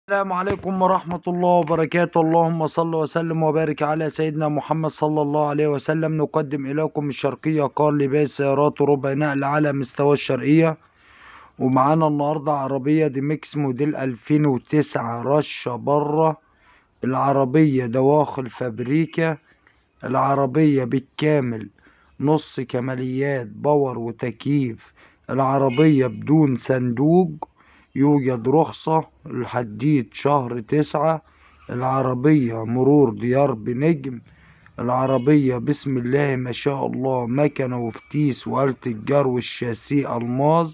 السلام عليكم ورحمة الله وبركاته. اللهم صل وسلم وبارك على سيدنا محمد صلى الله عليه وسلم. نقدم إليكم الشرقية كار لبيع سيارات ربع نقل على مستوى الشرقية. ومعانا النهاردة عربية ديمكس موديل 2009 رشة برة. العربية دواخل فابريكا، العربية بالكامل نص كماليات power وتكييف. العربية بدون صندوق، يوجد رخصة لحديد شهر 9. العربية مرور ديار بنجم. العربية بسم الله ما شاء الله مكنة وفتيس وآلة الجر والشاسيه ألماظ.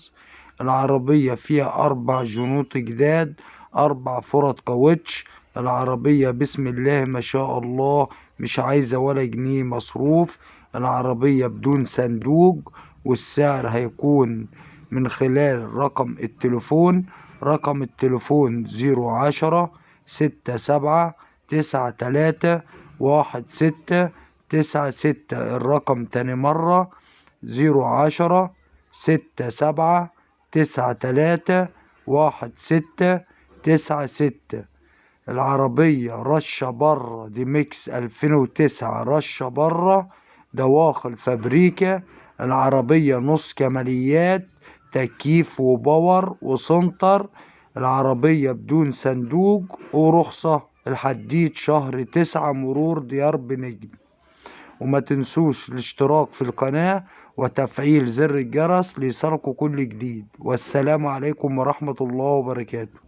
العربية فيها 4 جنوط جداد، 4 فرد كاوتش. العربية بسم الله ما شاء الله مش عايزة ولا جنيه مصروف. العربية بدون صندوق، والسعر هيكون من خلال رقم التليفون. رقم التليفون 010 6 7 9 3 1 6 9 6. الرقم تاني مرة 010 6 7 9 3 1 6 9 6. العربية رشة برة ديمكس 2009 رشة برة دواخل فابريكا. العربية نص كماليات تكييف و power وسنتر. العربية بدون صندوق ورخصة الحديد شهر 9 مرور ديار بنجم. وما تنسوش الاشتراك في القناة وتفعيل زر الجرس ليصلكوا كل جديد. والسلام عليكم ورحمة الله وبركاته.